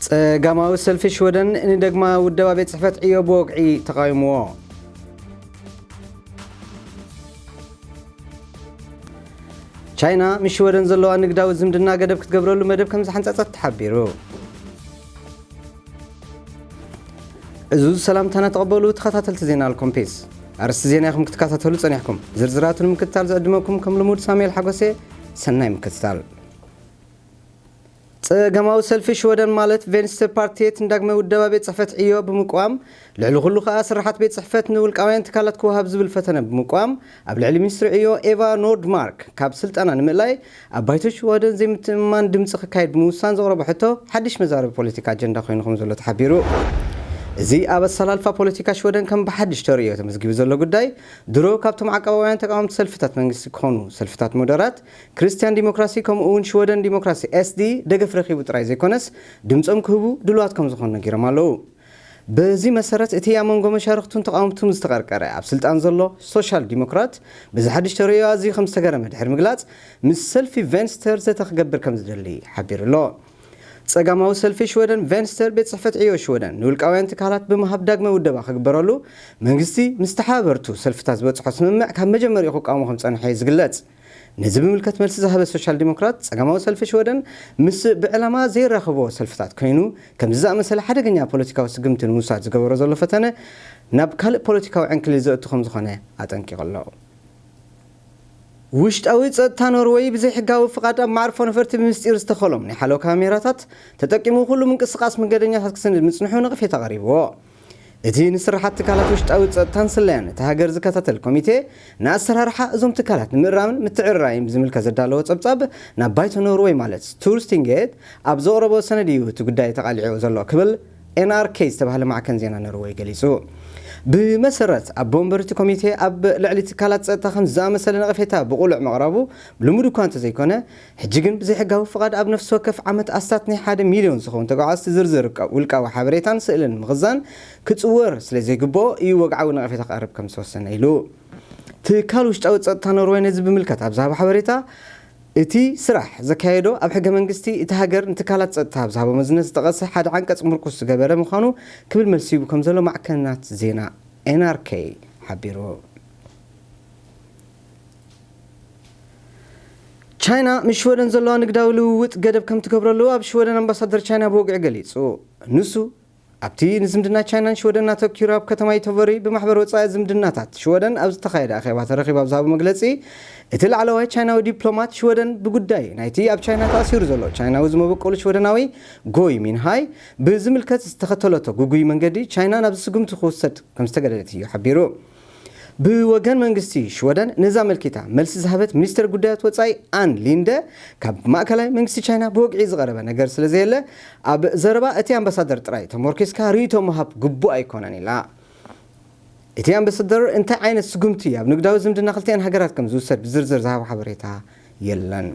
ጸጋማዊ ሰልፊ ሽወደን ንደግማ ውደባ ቤት ጽሕፈት ዕዮ ብወግዒ ተቓዊምዎ። ቻይና ምስ ሽወደን ዘለዋ ንግዳዊ ዝምድና ገደብ ክትገብረሉ መደብ ከም ዝሓንጸጸት ተሓቢሩ። እዚ ሰላምታና ተቐበሉ ተኸታተልቲ ዜና ኣልኮምፒስ። ኣርእስቲ ዜና ኢኹም ክትከታተሉ ጸኒሕኩም። ዝርዝራቱ ንምክትታል ዝዕድመኩም ከም ልሙድ ሳሙኤል ሓጎሴ። ሰናይ ምክትታል። ጸጋማዊ ሰልፊ ሽወደን ማለት ቬንስተር ፓርቲየት ንዳግመ ውደባ ቤት ጽሕፈት ዕዮ ብምቋም፣ ልዕሊ ኩሉ ከኣ ስራሓት ቤት ጽሕፈት ንውልቃውያን ትካላት ክወሃብ ዝብል ፈተነ ብምቋም፣ ኣብ ልዕሊ ሚኒስትሪ ዕዮ ኤቫ ኖርድማርክ ካብ ስልጣና ንምእላይ ኣብ ባይቶ ሽወደን ዘይምትእምማን ድምጺ ክካየድ ብምውሳን ዘቕረቦ ሕቶ ሓድሽ መዛረቢ ፖለቲካ ኣጀንዳ ኮይኑ ከም ዘሎ ተሓቢሩ። እዚ ኣብ ኣሰላልፋ ፖለቲካ ሽወደን ከም ብሓድሽ ተርእዮ ተመዝጊቡ ዘሎ ጉዳይ፣ ድሮ ካብቶም ዓቃባውያን ተቃወምቲ ሰልፍታት መንግስቲ ክኾኑ ሰልፍታት ሞደራት፣ ክርስትያን ዲሞክራሲ ከምኡ እውን ሽወደን ዲሞክራሲ ኤስዲ ደገፍ ረኺቡ ጥራይ ዘይኮነስ ድምጾም ክህቡ ድሉዋት ከም ዝኾኑ ነጊሮም ኣለዉ። በዚ መሰረት እቲ ኣብ መንጎ መሻርኽቱን ተቃወምቱን ዝተቐርቀረ ኣብ ስልጣን ዘሎ ሶሻል ዲሞክራት በዚ ሓድሽ ተርእዮ ኣዝዩ ከም ዝተገረመ ድሕሪ ምግላጽ ምስ ሰልፊ ቬንስተር ዘተ ክገብር ከም ዝደሊ ሓቢሩ ኣሎ። ጸጋማዊ ሰልፊ ሽወደን ቬንስተር ቤት ጽሕፈት ዕዮ ሽወደን ንውልቃውያን ትካላት ብምሃብ ዳግመ ውደባ ክግበረሉ መንግስቲ ምስ ተሓባበርቱ ሰልፍታት ዝበጽሖ ስምምዕ ካብ መጀመሪኡ ክቃወሞ ከም ዝጸንሐ እዩ ዝግለጽ። ነዚ ብምልከት መልሲ ዝሃበ ሶሻል ዲሞክራት ጸጋማዊ ሰልፊ ሽወደን ምስ ብዕላማ ዘይራኸብዎ ሰልፍታት ኮይኑ ከምዚ ዝኣመሰለ ሓደገኛ ፖለቲካዊ ስግምቲ ንምውሳድ ዝገበሮ ዘሎ ፈተነ ናብ ካልእ ፖለቲካዊ ዕንክሊል ዘእቱ ከም ዝኾነ ኣጠንቂቑ ኣሎ። ውሽጣዊ ጸጥታ ኖርወይ ብዘይሕጋዊ ፍቓድ ኣብ መዓርፎ ነፈርቲ ብምስጢር ዝተኸሎም ናይ ሓለዋ ካሜራታት ተጠቂሙ ኩሉ ምንቅስቓስ መንገደኛታት ክስንድ ምጽንሑ ነቐፌታ ቀሪብዎ። እቲ ንስራሓት ትካላት ውሽጣዊ ጸጥታን ስለያን እታ ሃገር ዝከታተል ኮሚቴ ንኣሰራርሓ እዞም ትካላት ንምእራምን ምትዕርራይን ብዝምልከት ዘዳለዎ ጸብጻብ ናብ ባይቶ ኖርወይ ማለት ስቱርስቲንጌት ኣብ ዘቕረቦ ሰነድ እዩ እቲ ጉዳይ ተቓሊዑ ዘሎ ክብል ኤንኣርኬ ዝተባህለ ማዕከን ዜና ኖርወይ ገሊጹ። ብመሰረት ኣቦ ወንበር እቲ ኮሚቴ ኣብ ልዕሊ ትካላት ጸጥታ ከም ዝኣመሰለ ነቐፌታ ብቑሉዕ ምቕራቡ ልሙድ እኳ እንተዘይኮነ፣ ሕጂ ግን ብዘይሕጋዊ ፍቓድ ኣብ ነፍሲ ወከፍ ዓመት ኣስታት ናይ ሓደ ሚልዮን ዝኸውን ተጓዓዝቲ ዝርዝር ውልቃዊ ሓበሬታን ስእልን ምኽዛን ክጽወር ስለ ዘይግብኦ እዩ ወግዓዊ ነቐፌታ ክቐርብ ከም ዝተወሰነ ኢሉ። ትካል ውሽጣዊ ጸጥታ ኖርወይ ነዚ ብምልከት ኣብ ዝሃቦ ሓበሬታ፣ እቲ ስራሕ ዘካየዶ ኣብ ሕገ መንግስቲ እቲ ሃገር ንትካላት ጸጥታ ኣብ ዝሃቦ መዝነት ዝጠቐሰ ሓደ ዓንቀጽ ምርኩስ ዝገበረ ምዃኑ ክብል መልሲ ሂቡ ከም ዘሎ ማዕከናት ዜና ኤንኣርኬ ሓቢሩ። ቻይና ምስ ሽወደን ዘለዋ ንግዳዊ ልውውጥ ገደብ ከም ትገብረሉ ኣብ ሽወደን ኣምባሳደር ቻይና ብወግዒ ገሊጹ። ንሱ ኣብቲ ንዝምድና ቻይናን ሽወደን ኣተኲሩ ኣብ ከተማ ኢቶቨሪ ብማሕበር ወጻኢ ዝምድናታት ሽወደን ኣብ ዝተኻየደ ኣኼባ ተረኺቡ ኣብ ዝሃቦ መግለጺ፣ እቲ ላዕለዋይ ቻይናዊ ዲፕሎማት ሽወደን ብጉዳይ ናይቲ ኣብ ቻይና ተኣሲሩ ዘሎ ቻይናዊ ዝመበቆሉ ሽወደናዊ ጎይ ሚንሃይ ብዝምልከት ዝተኸተለቶ ግጉይ መንገዲ ቻይና ናብ ስጉምቲ ክውሰድ ከም ዝተገደደት እዩ ሓቢሩ። ብወገን መንግስቲ ሽወደን ነዛ ኣመልኪታ መልሲ ዝሃበት ሚኒስትር ጉዳያት ወጻኢ ኣን ሊንደ፣ ካብ ማእከላይ መንግስቲ ቻይና ብወግዒ ዝቐረበ ነገር ስለ ዘየለ፣ ኣብ ዘረባ እቲ ኣምባሳደር ጥራይ ተሞርኪስካ ርእይቶ ምሃብ ግቡእ ኣይኮነን ኢላ። እቲ ኣምባሳደር እንታይ ዓይነት ስጉምቲ ኣብ ንግዳዊ ዝምድና ክልቲኣን ሃገራት ከም ዝውሰድ ብዝርዝር ዝሃቦ ሓበሬታ የለን።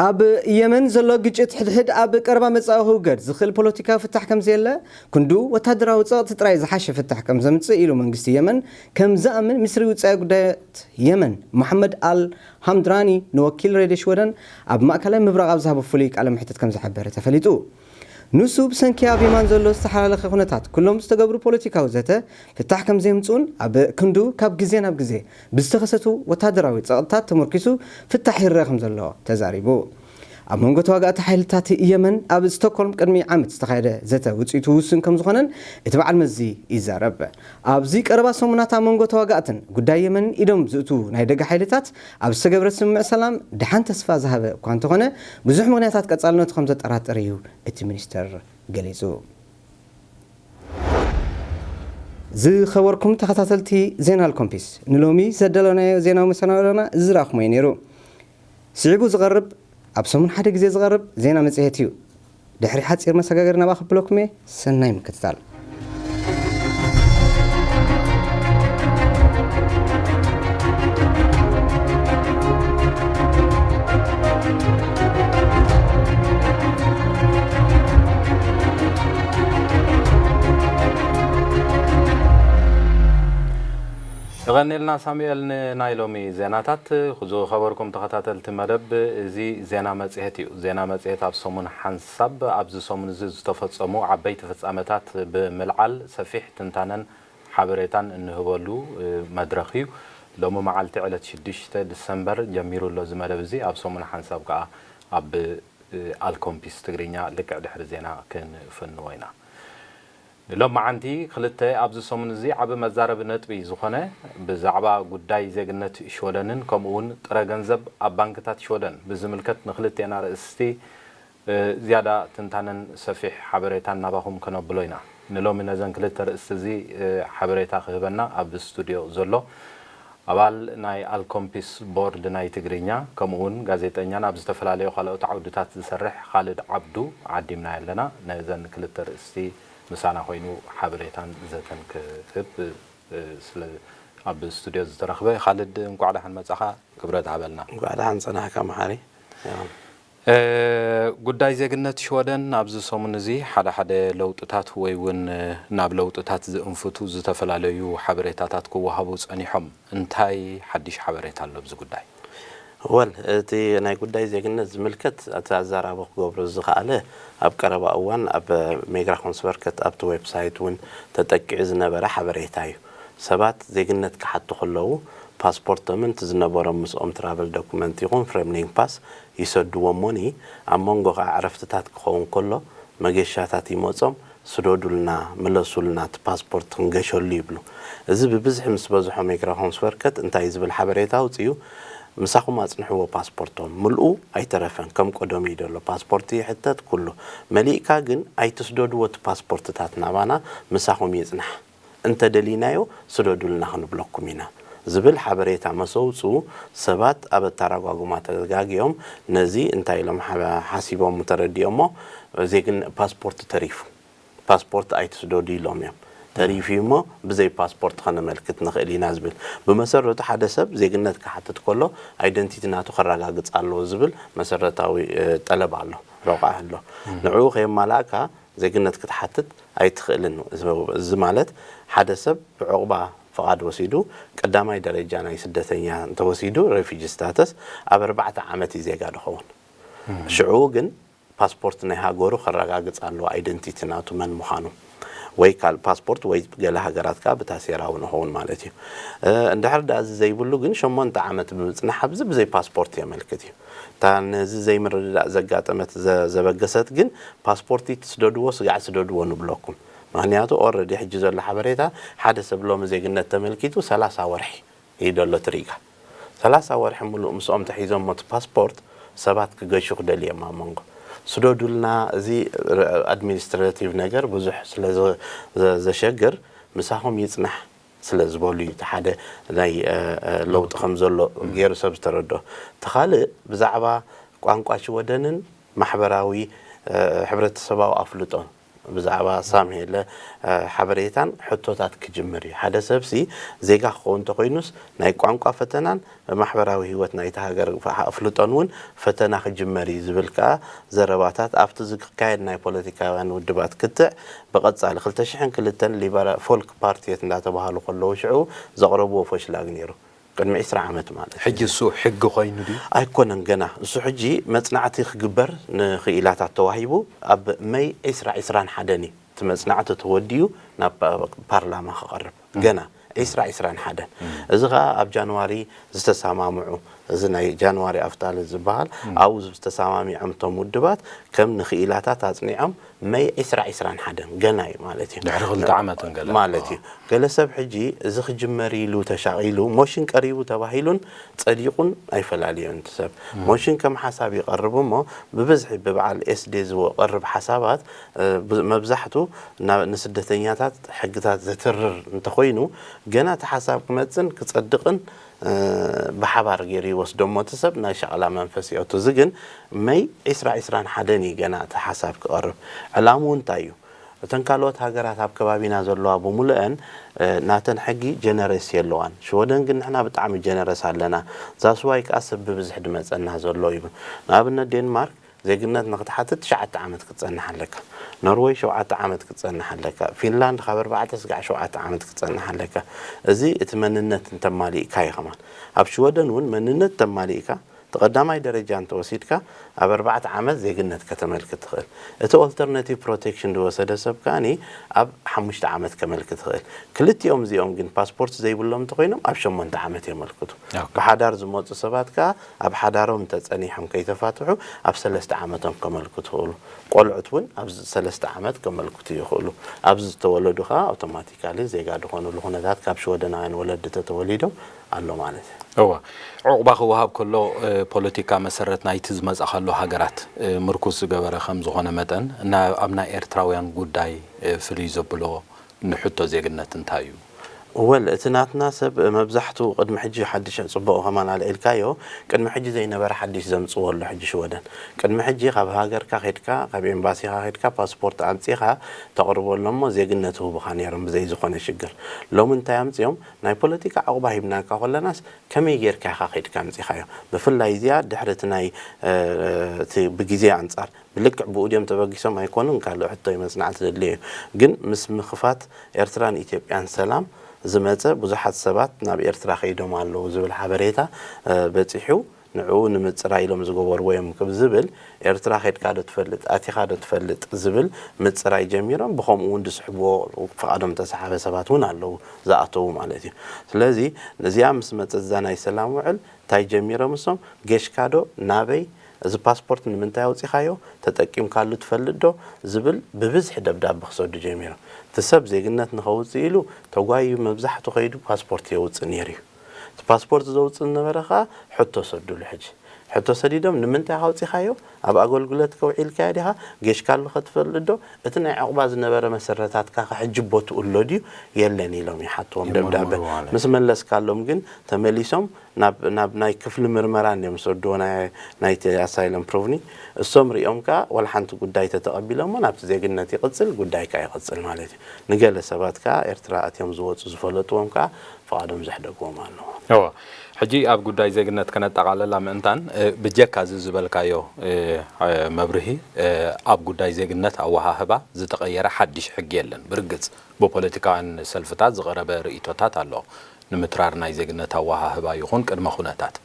ኣብ የመን ዘሎ ግጭት ሕድሕድ ኣብ ቀረባ መጻኢ ክውገድ ዝኽእል ፖለቲካዊ ፍታሕ ከም ዘየለ፣ ክንዱ ወታደራዊ ጸቕጢ ጥራይ ዝሓሸ ፍታሕ ከም ዘምጽእ ኢሉ መንግስቲ የመን ከም ዝኣምን ሚኒስትሪ ውጻኢ ጉዳያት የመን መሓመድ ኣል ሃምድራኒ ንወኪል ሬድዮ ሽወደን ኣብ ማእከላይ ምብራቕ ኣብ ዝሃቦ ፍሉይ ቃለ መሕትት ከም ዝሓበረ ተፈሊጡ። ንሱ ብሰንኪ ኣብ የማን ዘሎ ዝተሓላለኸ ኩነታት ኩሎም ዝተገብሩ ፖለቲካዊ ዘተ ፍታሕ ከም ዘየምጽኡን ኣብ ክንዱ ካብ ግዜ ናብ ግዜ ብዝተኸሰቱ ወታደራዊ ጸቕጥታት ተመርኪሱ ፍታሕ ይረአ ከም ዘሎ ተዛሪቡ። ኣብ መንጎ ተዋጋእቲ ሓይልታት የመን ኣብ ስቶክሆልም ቅድሚ ዓመት ዝተኻየደ ዘተ ውጽኢቱ ውሱን ከም ዝኾነን እቲ በዓል መዚ ይዛረብ። ኣብዚ ቀረባ ሰሙናት ኣብ መንጎ ተዋጋእትን ጉዳይ የመንን ኢዶም ዝእቱ ናይ ደገ ሓይልታት ኣብ ዝተገብረ ስምምዕ ሰላም ደሓን ተስፋ ዝሃበ እኳ እንተኾነ፣ ብዙሕ ምኽንያታት ቀጻልነቱ ከም ዘጠራጥር እዩ እቲ ሚኒስተር ገሊጹ። ዝኸበርኩም ተኸታተልቲ ዜና ኣልኮምፒስ፣ ንሎሚ ዘዳለናዮ ዜናዊ መሰናዶና ዝረኣኹሞ እዩ ነይሩ። ስዒቡ ዝቐርብ፣ ኣብ ሰሙን ሓደ ግዜ ዝቐርብ ዜና መጽሔት እዩ። ድሕሪ ሓጺር መሰጋገሪ ናብኣ ክብለኩም እየ። ሰናይ ምክትታል። የቐንየልና ሳሙኤል ንናይ ሎሚ ዜናታት። ዝኸበርኩም ተኸታተልቲ መደብ፣ እዚ ዜና መጽሔት እዩ። ዜና መጽሔት ኣብ ሰሙን ሓንሳብ ኣብዚ ሰሙን እዚ ዝተፈጸሙ ዓበይቲ ፍጻመታት ብምልዓል ሰፊሕ ትንታነን ሓበሬታን እንህበሉ መድረኽ እዩ። ሎሚ መዓልቲ ዕለት ሽዱሽተ ዲሰምበር ጀሚሩ ኣሎ እዚ መደብ እዚ። ኣብ ሰሙን ሓንሳብ ከኣ ኣብ ኣልኮምፒስ ትግርኛ ልክዕ ድሕሪ ዜና ክንፍንዎ ኢና። ንሎማዓንቲ ክልተ ኣብዚ ሰሙን እዚ ዓቢ መዛረቢ ነጥቢ ዝኾነ ብዛዕባ ጉዳይ ዜግነት ሽወደንን ከምኡ እውን ጥረ ገንዘብ ኣብ ባንክታት ሽወደን ብዝምልከት ንክልቴና ርእስቲ ዝያዳ ትንታነን ሰፊሕ ሓበሬታን ናባኹም ከነብሎ ኢና። ንሎሚ ነዘን ክልተ ርእስቲ እዚ ሓበሬታ ክህበና ኣብ ስቱድዮ ዘሎ ኣባል ናይ ኣልኮምፒስ ቦርድ ናይ ትግርኛ ከምኡ እውን ጋዜጠኛን ኣብ ዝተፈላለዩ ካልኦት ዓውድታት ዝሰርሕ ካልድ ዓብዱ ዓዲምና ኣለና። ነዘን ክልተ ርእስቲ ምሳና ኮይኑ ሓበሬታን ዘተን ክህብ ስለ ኣብ ስቱድዮ ዝተረኽበ ካልድ እንኳዕ ደሓን መጻኻ። ክብረት ሃበልና። እንኳዕ ደሓን ጸናሕካ መሓሪ። ጉዳይ ዜግነት ሽወደን ኣብዚ ሰሙን እዚ ሓደ ሓደ ለውጥታት ወይ እውን ናብ ለውጥታት ዝእንፍቱ ዝተፈላለዩ ሓበሬታታት ክወሃቡ ጸኒሖም። እንታይ ሓድሽ ሓበሬታ ኣሎ ኣብዚ ጉዳይ? ወል እቲ ናይ ጉዳይ ዜግነት ዝምልከት እቲ ኣዛራቢ ክገብሮ ዝኸኣለ ኣብ ቀረባ እዋን ኣብ ሜግራኮንስቨርከት ኣብቲ ዌብሳይት እውን ተጠቂዑ ዝነበረ ሓበሬታ እዩ። ሰባት ዜግነት ክሓቱ ከለዉ ፓስፖርቶምን እቲ ዝነበሮም ምስኦም ትራቨል ዶኩመንት ይኹን ፍሬምሊንግ ፓስ ይሰድዎ እሞኒ ኣብ መንጎ ከዓ ዕረፍትታት ክኸውን ከሎ መገሻታት ይመጾም ስደዱልና ምለሱልና እቲ ፓስፖርት ክንገሸሉ ይብሉ። እዚ ብብዝሒ ምስ በዝሖ ሜግራኮንስቨርከት እንታይ ዝብል ሓበሬታ ኣውፅዩ ምሳኹም ኣፅንሕዎ ፓስፖርቶም ምልኡ ኣይተረፈን ከም ቀደሙ እዩ ዘሎ ፓስፖርት ይሕተት ኩሉ መሊእካ ግን ኣይትስደድዎ እቲ ፓስፖርትታት ናባና ምሳኹም ይፅናሕ እንተደሊናዮ ስደዱልና ክንብለኩም ኢና ዝብል ሓበሬታ መሰውፅኡ ሰባት ኣብ ኣተራጓጉማ ተጋጊዮም ነዚ እንታይ ኢሎም ሓሲቦም ተረዲኦሞ ዜግን ፓስፖርት ተሪፉ ፓስፖርት ኣይትስደዱ ኢሎም እዮም ተሪፉ እሞ ብዘይ ፓስፖርት ከነመልክት ንኽእል ኢና ዝብል ብመሰረቱ ሓደ ሰብ ዜግነት ክሓትት ከሎ ኣይደንቲቲ ናቱ ከረጋግፅ ኣለዎ ዝብል መሰረታዊ ጠለብ ኣሎ ረቋ ኣሎ ንዕኡ ከየማላእካ ዜግነት ክትሓትት ኣይትኽእልን እዚ ማለት ሓደ ሰብ ብዕቑባ ፍቓድ ወሲዱ ቀዳማይ ደረጃ ናይ ስደተኛ እንተወሲዱ ሬፊጂ ስታተስ ኣብ ኣርባዕተ ዓመት እዩ ዜጋ ድኸውን ሽዑ ግን ፓስፖርት ናይ ሃገሩ ከረጋግፅ ኣለዎ ኣይደንቲቲ ናቱ መን ምዃኑ ወይ ካል ፓስፖርት ወይ ገለ ሃገራት ከዓ ብታሴራዊ ንኸውን ማለት እዩ እንድሕር ዳ እዚ ዘይብሉ ግን ሸሞንተ ዓመት ብምፅናሕ ኣብዚ ብዘይ ፓስፖርት የመልክት እዩ እታ ነዚ ዘይምርድዳእ ዘጋጠመት ዘበገሰት ግን ፓስፖርቲ ትስደድዎ ስጋዕ ስደድዎ ንብለኩም ምክንያቱ ኦረዲ ሕጂ ዘሎ ሓበሬታ ሓደ ሰብ ሎሚ ዜግነት ተመልኪቱ ሰላሳ ወርሒ እዩ ደሎ ትሪጋ ሰላሳ ወርሒ ሙሉእ ምስኦም ተሒዞሞ እቲ ፓስፖርት ሰባት ክገሹ ክደልዮም ኣብ መንጎ ስደዱልና እዚ ኣድሚኒስትሬቲቭ ነገር ብዙሕ ስለ ዘሸግር ምሳኹም ይፅናሕ ስለ ዝበሉ እዩ እቲ ሓደ ናይ ለውጢ ከም ዘሎ ገይሩ ሰብ ዝተረድኦ እቲ ካልእ ብዛዕባ ቋንቋ ሽወደንን ማሕበራዊ ሕብረተሰባዊ ኣፍልጦን ብዛዕባ ሳምሄለ ሓበሬታን ሕቶታት ክጅምር እዩ ሓደ ሰብሲ ዜጋ ክኸውን እንተኮይኑስ ናይ ቋንቋ ፈተናን ማሕበራዊ ህይወት ናይቲ ሃገር ኣፍልጦን እውን ፈተና ክጅመር እዩ ዝብል ከዓ ዘረባታት ኣብቲ ዝካየድ ናይ ፖለቲካውያን ውድባት ክትዕ ብቐፃሊ ክልተ ሽሕን ክልተን ሊበራ ፎልክ ፓርቲየት እንዳተባሃሉ ከለዉ ሽዑ ዘቕረብዎ ፎሽላግ ነይሩ ቅድሚ ዕስራ ዓመት ማለት እዩ። ሕጂ እሱ ሕጊ ኮይኑ ድዩ? ኣይኮነን ገና እሱ ሕጂ መፅናዕቲ ክግበር ንክኢላታት ተዋሂቡ ኣብ መይ ዕስራ ዕስራን ሓደን እዩ እቲ መፅናዕቲ ተወዲኡ ናብ ፓርላማ ክቐርብ ገና ዕስራ ዕስራን ሓደን እዚ ከዓ ኣብ ጃንዋሪ ዝተሰማምዑ እዚ ናይ ጃንዋሪ ኣፍታል ዝበሃል ኣብኡ ዝተሰማሚዖም እቶም ውድባት ከም ንክኢላታት ኣፅኒዖም መይ ዕስራ ዕስራን ሓደን ገና እዩ ማለት እዩ ድሕሪ ክልተ ዓመት ገለ ማለት እዩ ገለ ሰብ ሕጂ እዚ ክጅመር ኢሉ ተሻቒሉ ሞሽን ቀሪቡ ተባሂሉን ፀዲቑን ኣይፈላለዮን እቲ ሰብ ሞሽን ከም ሓሳብ ይቐርብ እሞ ብብዝሒ ብበዓል ኤስዴ ዝቐርብ ሓሳባት መብዛሕቱ ንስደተኛታት ሕግታት ዘትርር እንተኾይኑ ገና እቲ ሓሳብ ክመፅን ክፀድቕን ብሓባር ገይሩ ይወስዶ እሞ እቲ ሰብ ናይ ሻቕላ መንፈስ ይኣቱ እዚ ግን መይ ዕስራ ዕስራን ሓደን እዩ ገና እቲ ሓሳብ ክቐርብ ዕላምኡ እንታይ እዩ እተን ካልኦት ሃገራት ኣብ ከባቢና ዘለዋ ብምሉአን ናተን ሕጊ ጀነረስ የለዋን ሽወደን ግን ንሕና ብጣዕሚ ጀነረስ ኣለና ዛስዋይ ከዓ ሰብ ብብዝሒ ድመፀና ዘሎ ይብል ንኣብነት ዴንማርክ ዜግነት ንክትሓትት ትሽዓተ ዓመት ክትጸንሕ ኣለካ። ኖርወይ ሸውዓተ ዓመት ክትጸንሕ ኣለካ። ፊንላንድ ካብ ኣርባዕተ ስጋዕ ሸውዓተ ዓመት ክትጸንሕ ኣለካ። እዚ እቲ መንነት እንተማሊእካ እዩ። ከማን ኣብ ሽወደን እውን መንነት ተማሊእካ እቲ ቀዳማይ ደረጃ እንተወሲድካ ኣብ ኣርባዕተ ዓመት ዜግነት ከተመልክት ትኽእል። እቲ ኦልተርናቲቭ ፕሮቴክሽን ዝወሰደ ሰብ ከኣኒ ኣብ ሓሙሽተ ዓመት ከመልክት ይኽእል። ክልቲኦም እዚኦም ግን ፓስፖርት ዘይብሎም እንተኮይኖም ኣብ ሸሞንተ ዓመት የመልክቱ። ብሓዳር ዝመፁ ሰባት ከኣ ኣብ ሓዳሮም እንተፀኒሖም ከይተፋትሑ ኣብ ሰለስተ ዓመቶም ከመልክቱ ይኽእሉ። ቆልዑት እውን ኣብ ሰለስተ ዓመት ከመልክቱ ይኽእሉ። ኣብዚ ዝተወለዱ ከኣ ኣውቶማቲካሊ ዜጋ ዝኾኑሉ ኩነታት ካብ ሽወደናውያን ወለዲ ተተወሊዶም ኣሎ ማለት እዩ። እወ፣ ዕቑባ ክወሃብ ከሎ ፖለቲካ መሰረት ናይቲ ዝመጻኻሉ ሃገራት ምርኩስ ዝገበረ ከም ዝኾነ መጠን፣ ኣብ ናይ ኤርትራውያን ጉዳይ ፍልይ ዘብሎ ንሕቶ ዜግነት እንታይ እዩ? ወል እቲ ናትና ሰብ መብዛሕቱ ቅድሚ ሕጂ ሓድሽ ጽቡቕ ከማን ኣልዒልካዮ። ቅድሚ ሕጂ ዘይነበረ ሓድሽ ዘምጽዎ ኣሎ። ሕጂ ሽወደን ቅድሚ ሕጂ ካብ ሃገርካ ኬድካ ካብ ኤምባሲኻ ኬድካ ፓስፖርት ኣምጺኻ ተቕርቦ ኣሎ እሞ ዜግነት ህቡኻ ነይሮም ብዘይ ዝኾነ ሽግር። ሎሚ እንታይ ኣምጽኦም? ናይ ፖለቲካ ዕቑባ ሂብናካ ከለናስ ከመይ ጌርካ ኢኻ ኬድካ ኣምጺኻዮ? ብፍላይ እዚኣ ድሕሪ እቲ ናይ እቲ ብግዜ ኣንጻር ብልክዕ ብኡ ድዮም ተበጊሶም ኣይኮኑን ካልእ ሕቶ እዩ መጽናዕቲ ዘድልዮ እዩ። ግን ምስ ምኽፋት ኤርትራን ኢትዮጵያን ሰላም ዝመጸ ብዙሓት ሰባት ናብ ኤርትራ ከይዶም ኣለዉ ዝብል ሓበሬታ በጺሑ ንዕኡ ንምጽራይ ኢሎም ዝገበርዎ እዮም ክብ ዝብል ኤርትራ ከድካ ዶ ትፈልጥ ኣቲኻ ዶ ትፈልጥ ዝብል ምጽራይ ጀሚሮም ብኸምኡ እውን ዝስሕብዎ ፍቓዶም ተሰሓበ ሰባት እውን ኣለዉ ዝኣተዉ ማለት እዩ። ስለዚ ነዚኣ ምስ መጸት እዛ ናይ ሰላም ውዕል እንታይ ጀሚሮም እሶም ጌሽካ ዶ ናበይ እዚ ፓስፖርት ንምንታይ ኣውጺኻዮ ተጠቂምካሉ ትፈልጥ ዶ ዝብል ብብዝሒ ደብዳብ ክሰዱ ጀሚሮም። እቲ ሰብ ዜግነት ንኸውጽእ ኢሉ ተጓዩ መብዛሕቱ ከይዱ ፓስፖርት የውጽእ ነይሩ እዩ። እቲ ፓስፖርት ዘውፅእ ዝነበረ ከዓ ሕቶ ሰዱሉ ሕጂ ሕቶ ሰዲዶም ንምንታይ ካውፂኻዮ ኣብ ኣገልግሎት ከውዒልካዮ ዲኻ ጌሽካሉ ከትፈልጥ ዶ እቲ ናይ ዕቑባ ዝነበረ መሰረታትካ ከሕጂ ቦትኡ ኣሎ ድዩ የለን ኢሎም ይሓትዎም ደብዳበ ምስ መለስካሎም ግን ተመሊሶም ናብ ናይ ክፍሊ ምርመራ እንዲዮም ዝሰድዎ ናይቲ ኣሳይለም ፕሮቭኒ እሶም ሪኦም ከዓ ዋላ ሓንቲ ጉዳይ ተተቐቢሎሞ ናብቲ ዜግነት ይቕፅል ጉዳይካ ይቕፅል ማለት እዩ። ንገለ ሰባት ከዓ ኤርትራ ኣትዮም ዝወፁ ዝፈለጥዎም ከዓ ፍቓዶም ዘሕደግዎም ኣለዉ። እወ፣ ሕጂ ኣብ ጉዳይ ዜግነት ከነጠቓልላ ምእንታን፣ ብጀካ እዚ ዝበልካዮ መብርሂ፣ ኣብ ጉዳይ ዜግነት ኣወሃህባ ዝተቐየረ ሓድሽ ሕጊ የለን። ብርግጽ ብፖለቲካውያን ሰልፍታት ዝቐረበ ርእይቶታት ኣሎ። ንምትራር ናይ ዜግነት ኣወሃህባ ይኹን ቅድመ ኩነታት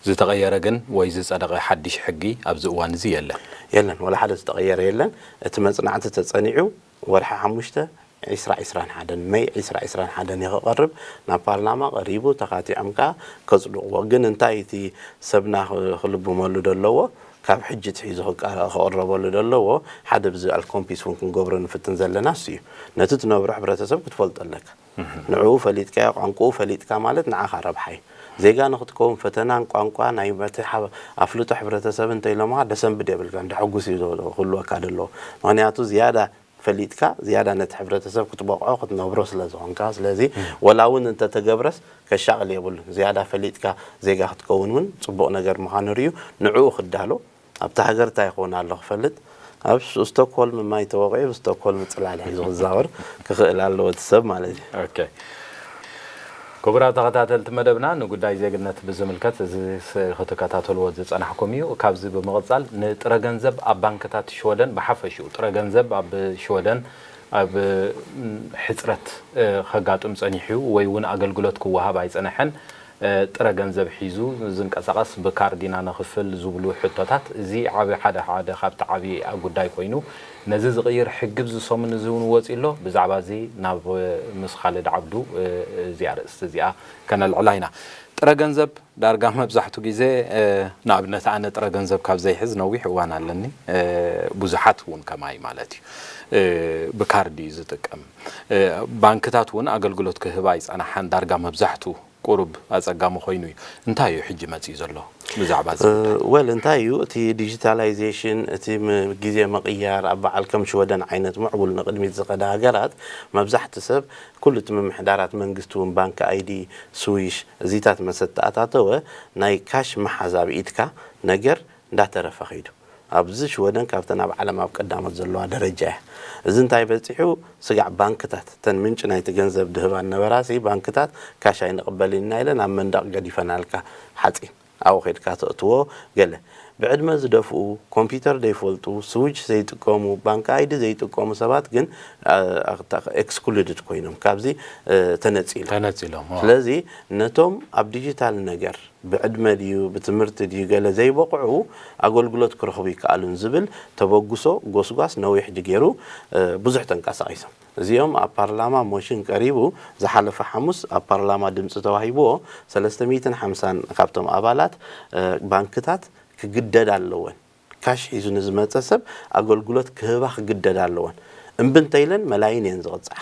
ዝተቐየረ ግን ወይ ዝጸደቐ ሓድሽ ሕጊ ኣብዚ እዋን እዚ የለን። የለን፣ ወላ ሓደ ዝተቐየረ የለን። እቲ መጽናዕቲ ተጸኒዑ ወርሒ ሓሙሽተ ዒስራ ዒስራን ሓደን መይ ዒስራ ዒስራን ሓደን እዩ ክቐርብ ናብ ፓርላማ ቀሪቡ ተኻቲዖም ከኣ ከጽድቕዎ። ግን እንታይ እቲ ሰብና ክልብመሉ ደለዎ ካብ ሕጂ ትሒዙ ክቀረበሉ ደለዎ ሓደ ብዚ ኣልኮምፒስ እውን ክንገብሮ ንፍትን ዘለና እሱ እዩ። ነቲ ትነብሮ ሕብረተሰብ ክትፈልጦ ኣለካ። ንዕኡ ፈሊጥካዮ ቋንቋኡ ፈሊጥካ ማለት ንዓኻ ረብሓ እዩ። ዜጋ ንክትከውን ፈተናን ቋንቋ ናይ መቲ ኣፍልጦ ሕብረተሰብ እንተኢሎምኻ ደሰንብድ የብልካን ደሐጉስ እዩ ክህልወካ ደለዎ። ምክንያቱ ዝያዳ ፈሊጥካ ዝያዳ ነቲ ሕብረተሰብ ክትበቕዖ ክትነብሮ ስለ ዝኾንካ ስለዚ ወላ እውን እንተተገብረስ ከሻቕል የብሉን ዝያዳ ፈሊጥካ ዜጋ ክትከውን እውን ፅቡቕ ነገር ምዃኑ ርእዩ ንዕኡ ክዳሎ ኣብቲ ሃገር እንታይ ይኸውን ኣሎ ክፈልጥ ኣብ ስቶክሆልም ማይ ተወቂዑ ብስቶክሆልም ፅላል ሒዙ ክዛወር ክኽእል ኣለዎ እቲ ሰብ ማለት እዩ። ክቡራት ተኸታተልቲ መደብና ንጉዳይ ዜግነት ብዝምልከት እዚ ክትከታተልዎ ዝፀናሕኩም እዩ። ካብዚ ብምቕፃል ንጥረ ገንዘብ ኣብ ባንክታት ሽወደን ብሓፈሽኡ ጥረ ገንዘብ ኣብ ሽወደን ኣብ ሕፅረት ከጋጥም ፀኒሑ ወይ እውን ኣገልግሎት ክወሃብ ኣይፀነሐን ጥረ ገንዘብ ሒዙ ዝንቀሳቐስ ብካርድ ኢና ነኽፍል ዝብሉ ሕቶታት እዚ ዓብ ሓደ ሓደ ካብቲ ዓብዪ ጉዳይ ኮይኑ ነዚ ዝቕይር ሕጊ ኣብዚ ሰሙን እዚ እውን ወፂ ኣሎ። ብዛዕባ እዚ ናብ ምስ ካልድ ዓብዱ እዚኣ ርእስቲ እዚኣ ከነልዕላ ኢና። ጥረ ገንዘብ ዳርጋ መብዛሕቱ ግዜ ንኣብነት ኣነ ጥረ ገንዘብ ካብ ዘይሕዝ ነዊሕ እዋን ኣለኒ። ብዙሓት እውን ከማይ ማለት እዩ ብካርድ እዩ ዝጥቀም። ባንክታት እውን ኣገልግሎት ክህባ ይፀናሓን ዳርጋ መብዛሕቱ ቁሩብ ኣጸጋሚ ኮይኑ እዩ። እንታይ እዩ ሕጂ መጺኡ ዘሎ ብዛዕባ እዚ ጉዳይ? ወል እንታይ እዩ እቲ ዲጂታላይዜሽን እቲ ግዜ ምቕያር ኣብ በዓል ከም ሽወደን ዓይነት ምዕቡል ንቕድሚት ዝኸዳ ሃገራት መብዛሕቲ ሰብ ኩሉ እቲ ምምሕዳራት መንግስቲ እውን ባንኪ ኣይዲ ስዊሽ እዚታት መሰተኣታተወ ናይ ካሽ መሓዝ ኣብ ኢድካ ነገር እንዳተረፈ ኸይዱ ኣብዚ ሽወደን ካብተን ኣብ ዓለም ኣብ ቀዳሞት ዘለዋ ደረጃ እያ። እዚ እንታይ በፂሑ ስጋዕ ባንክታት እተን ምንጪ ናይቲ ገንዘብ ድህባ ነበራሲ ባንክታት ካሽ ኣይንቕበልን ኢና ኢለን ኣብ መንደቕ ገዲፈናልካ ሓፂን ኣብኡ ኸድካ ተእትዎ ገለ ብዕድመ ዝደፍኡ፣ ኮምፒውተር ዘይፈልጡ፣ ስዊች ዘይጥቀሙ፣ ባንክ ኣይዲ ዘይጥቀሙ ሰባት ግን ኤክስክሉድድ ኮይኖም ካብዚ ተነፂሎም። ተነፂሎም ስለዚ ነቶም ኣብ ዲጂታል ነገር ብዕድመ ድዩ ብትምህርቲ ድዩ ገለ ዘይበቕዑ ኣገልግሎት ክረኽቡ ይከኣሉን ዝብል ተበግሶ ጎስጓስ ነዊሕ ድዩ ገይሩ ብዙሕ ተንቀሳቒሶም። እዚኦም ኣብ ፓርላማ ሞሽን ቀሪቡ ዝሓለፈ ሓሙስ ኣብ ፓርላማ ድምፂ ተዋሂብዎ ሰለስተ ሚእትን ሓምሳን ካብቶም ኣባላት ባንክታት ክግደዳ ኣለወን። ካሽ ሒዙ ንዝመፀ ሰብ ኣገልግሎት ክህባ ክግደዳ ኣለወን። እምቢ እንተኢለን መላይን እየን ዝቕፅዓ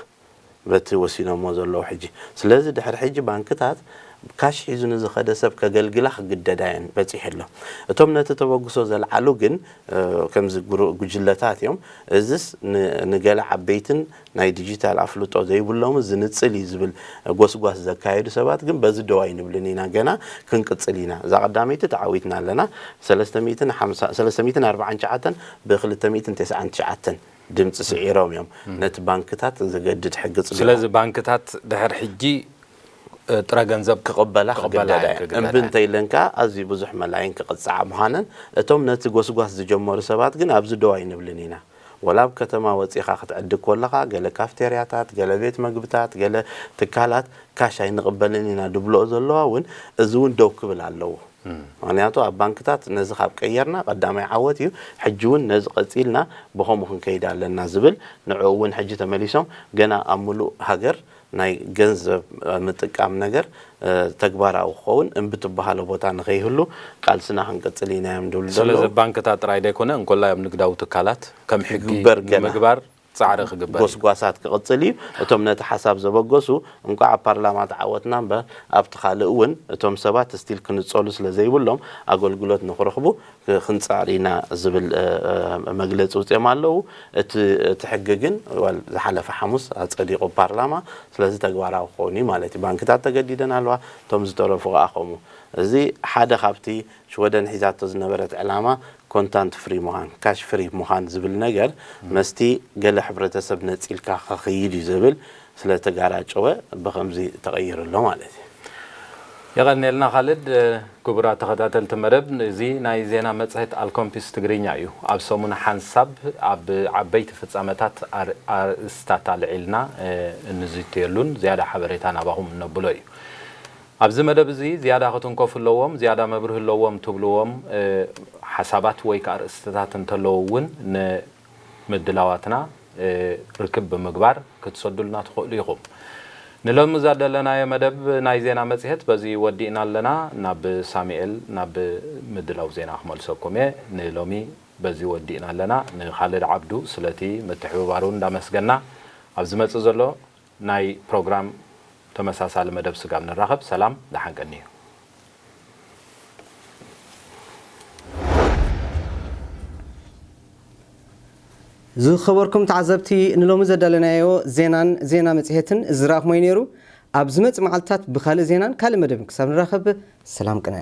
በቲ ወሲኖሞ ዘለዉ ሕጂ። ስለዚ ድሕሪ ሕጂ ባንክታት ካሽ ሒዙ ንዝኸደ ሰብ ከገልግላ ክግደዳ እየን በፂሑ ኣሎ። እቶም ነቲ ተበግሶ ዘልዓሉ ግን ከምዚ ጉጅለታት እዮም። እዝስ ንገለ ዓበይትን ናይ ዲጂታል ኣፍልጦ ዘይብሎም ዝንፅል እዩ ዝብል ጎስጓስ ዘካየዱ ሰባት ግን በዚ ደው ኣይንብልን ኢና፣ ገና ክንቅፅል ኢና። እዛ ቀዳመይቲ ተዓዊትና ኣለና። ሰለስተ ሚእትን ኣርባዓን ትሽዓተን ብ ክልተ ሚእትን ተስዓን ትሽዓተን ድምፂ ስዒሮም እዮም ነቲ ባንክታት ዘገድድ ሕጊ ፅዲቖም። ስለዚ ባንክታት ድሕር ሕጂ ጥረ ገንዘብ ክቕበላ ክቕበላ ክግደዳ እየን። እየን። ክግደዳ እምቢ እንተኢለንካ ኣዝዩ ብዙሕ መላይን ክቕፅዓ ምዃነን እቶም ነቲ ጎስጓስ ዝጀመሩ ሰባት ግን ኣብዚ ደው ኣይንብልን ኢና። ወላ ኣብ ከተማ ወፂኻ ክትዕድግ ከለኻ ገለ ካፍቴርያታት፣ ገለ ቤት መግብታት፣ ገለ ትካላት ካሽ ኣይንቕበልን ኢና ድብልኦ ዘለዋ እውን እዚ እውን ደው ክብል ኣለዎ። ምክንያቱ ኣብ ባንክታት ነዚ ካብ ቀየርና ቀዳማይ ዓወት እዩ። ሕጂ እውን ነዚ ቀፂልና ብኸምኡ ክንከይድ ኣለና ዝብል ንዕኡ እውን ሕጂ ተመሊሶም ገና ኣብ ሙሉእ ሃገር ናይ ገንዘብ ምጥቃም ነገር ተግባራዊ ክኸውን እምቢ ትበሃሎ ቦታ ንኸይህሉ ቃልስና ክንቅፅል ኢና እዮም ድብሉ ስለዚ ዘለዉ። ባንክታት ጥራይ ዘይኮነ እንኮላይ ኣብ ንግዳዊ ትካላት ከም ሕጊ ክግበር ገና። ንምግባር ፃዕሪ ክግበር እዩ። ጎስጓሳት ክቕፅል እዩ። እቶም ነቲ ሓሳብ ዘበገሱ እንቋዕ ኣብ ፓርላማ ተዓወትና እምበር ኣብቲ ካልእ እውን እቶም ሰባት ስቲል ክንፀሉ ስለ ዘይብሎም ኣገልግሎት ንክረኽቡ ክንፃዕር ኢና ዝብል እ፣ እ፣ መግለፂ ውፅኦም ኣለዉ። እቲ እቲ ሕጊ ግን ዋል ዝሓለፈ ሓሙስ ኣፀዲቑ ፓርላማ። ስለዚ ተግባራዊ ክኸውን እዩ ማለት እዩ። ባንክታት ተገዲደን ኣለዋ፣ እቶም ዝተረፉ ከዓ ከምኡ። እዚ ሓደ ካብቲ ሽወደን ሒዛቶ ዝነበረት ዕላማ ኮንታንት ፍሪ ምዃን፣ ካሽ ፍሪ ምዃን ዝብል ነገር መስቲ ገለ ሕብረተሰብ ነፂልካ ክኸይድ እዩ ዝብል ስለ ተጋራጨወ ብኸምዚ ተቐይሩ ኣሎ ማለት እዩ። የቐንየልና ካልድ። ክቡራት ተኸታተልቲ መደብ፣ እዚ ናይ ዜና መፅሄት ኣልኮምፒስ ትግርኛ እዩ። ኣብ ሰሙን ሓንሳብ ኣብ ዓበይቲ ፍፃመታት ኣር- ኣርእስታት ኣልዒልና እ፣ እንዝትየሉን ዝያዳ ሓበሬታ ናባኹም እነብሎ እዩ። ኣብዚ መደብ እዚ ዝያዳ ክትንከፉ ኣለዎም፣ ዝያዳ መብርሂ ኣለዎም ትብልዎም እ፣ ሓሳባት ወይ ከዓ ኣርእስትታት እንተለዉ እውን ንምድላዋትና እ፣ ርክብ ብምግባር ክትሰዱልና ትኽእሉ ኢኹም። ንሎሚ ዘደለናዮ መደብ ናይ ዜና መጽሔት በዚ ወዲእና ኣለና። ናብ ሳሙኤል ናብ ምድላው ዜና ክመልሰኩም እየ። ንሎሚ በዚ ወዲእና ኣለና። ንኻልድ ዓብዱ ስለቲ ምትሕብባሩ እንዳመስገና ኣብ ዝመጽእ ዘሎ ናይ ፕሮግራም ተመሳሳሊ መደብ ስጋብ ንራኸብ ሰላም ደሓን ቀንዩ። ዝኸበርኩም ተዓዘብቲ ንሎሚ ዘዳለናዮ ዜናን ዜና መጽሔትን ዝረኣኹሞ እዩ ነይሩ። ኣብ ዝመጽእ መዓልትታት ብኻልእ ዜናን ካልእ መደብን ክሳብ ንራኸብ ሰላም ቅነ።